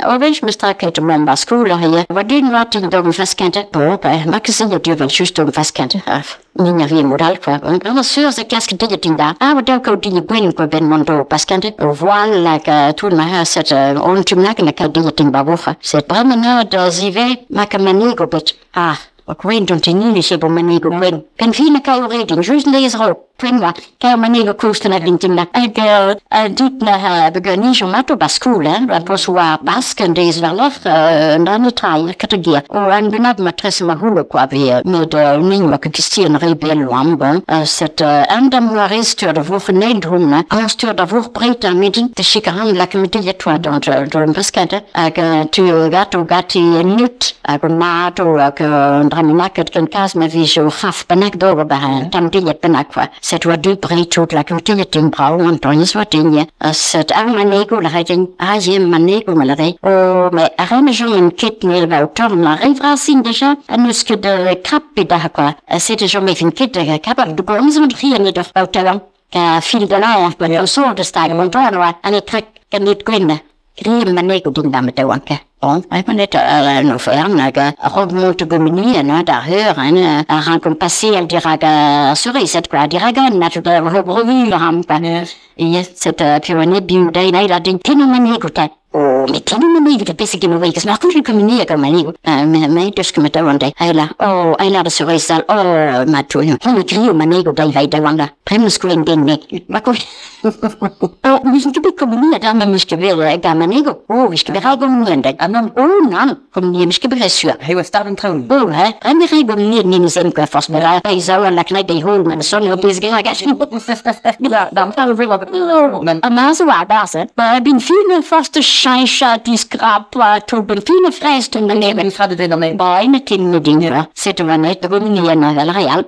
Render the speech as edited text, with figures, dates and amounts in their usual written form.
Og hvis man strækker man var skole her, var det en ret dum fastkante? På, man kan sige, at det var just dum fastkante. Minha vi moral kwa. On sur se casque de tinda. Ah, da ko di gwen ko ben mondo paskante. Voilà ka tout ma ha set on tumnak na ka di tin babucha. Set bremena da zive makamanigo bit. Ah, og gwen don tinini se bo manigo gwen. Pen fina ka o reding, just lees ro. Prima, ka manigo kusten at lintinda. Hag dit na ha begönni jo mato baskule, la poswa basken des verlof na trai kategia. O an benab matresse ma hule kwa vi med ning ma kistien rebel lambe. Set andam huaristur da vor ned humna. Astur da vor breta midden. De shikaran la komite yetwa don don baskante. Hag tu gato gati nut hag mato hag draminaket kan kas ma vi jo khaf benak do ba tam diet benak kwa. Set wa du bretot la komite din brau an donis wa dinje. Set ar manego la reding. Ah je manego ma la re. O me arme jo en kit ne va torn la rivrasin deja. An eus ket krap da kwa. Set jo me fin kit da kap du gomz an tri an da bautelan. Ka fil de la ba so de stag mon torn wa an e trek kan nit gwenne. Grim manego din da med dawanka. Bon, jeg man net no fern hag a mont gomini an da heur an a rankom passer al dirag cerise kwa dirag an na da brevu ram pa. Yes, set pyramid biu dai nai la din tinu manego ta. O, me tinu manego da besse gino week. Ma kun komini ga manego. Me me dus ket da wanda. Eila. O, eila da cerise al. O, ma tu. Hon grio manego dai vai da wanda. Prem screen den ne. Ma ko. O, mi sind du komini da ma miske ver ga manego. O, ich be gomini da. An o nan kom ni miske be sur. He was starting town. O, he. Prem re gomini ni ni sem kwa fos me la. Ei zo an la knai de hol men son op is ga ga. Ja, dan gaan we weer Men A ma zo war das, Ba bin fine faste scheinscha die skrap wa to bin fine frest en en gaat het in dan mee. Ba ine tin ding. Zitten we net de gomini na wel real.